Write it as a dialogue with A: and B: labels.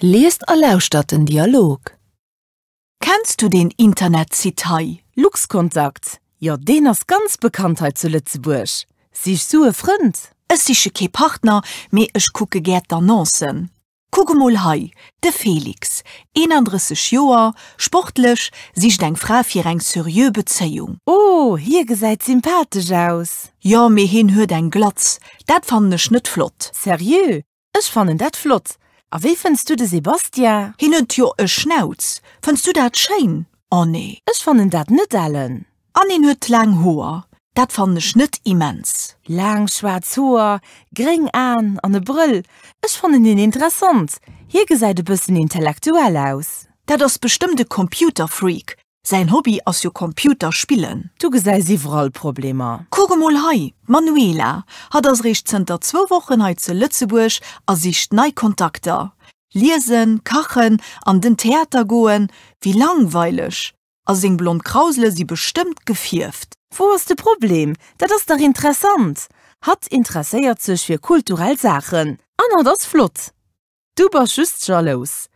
A: Liest a lauschtert den Dialog.
B: Kenns du deen Internetsite hei?
C: Luxkontakt, jo deen ass ganz bekannt hei zu Lëtzebuerg. Sichs du e Frënd?
B: Ech siche kee Partner, mee ech kucke gär d'Annoncen. Kuck emol hei, de Felix, 31 Joer, sportlech, sicht eng Fra fir eng seriö Bezéiung.
C: Oh, hie gesäit sympathesch aus.
B: Jo, mee hien huet eng Glatz, dat fannen ech net flott.
C: Seriö? Ech fannen dat flott. A wéi fënns du de Sebastien?
B: Hien huet jo e Schnauz, fënns du dat schéin? Oh nee.
C: Ech fannen dat net ellen.
B: An en huet laang Hoer, dat fannen ech net immens.
C: Laang schwaarz Hoer, gréng Aen an e Brëll, ech fannen hien interessant, hie gesäit e bëssen intellektuell aus.
B: Dat ass bestëmmt e Computerfreak, säin Hobby ass jo Computer spillen.
C: Du gesäis iwwerall Problemer.
B: Kuck emol hei, d'Manuela, hatt ass eréischt zënter zwou Wochen hei ze Lëtzebuerg a sicht nei Kontakter. Liesen, kachen, an den Theater goen, wéi langweileg! A seng blond Krausele si bestëmmt gefierft.
C: Wou ass de Problem? Dat ass dach interessant! Hatt interesséiert sech fir kulturell Saachen an hatt ass flott. Du bass just jalous.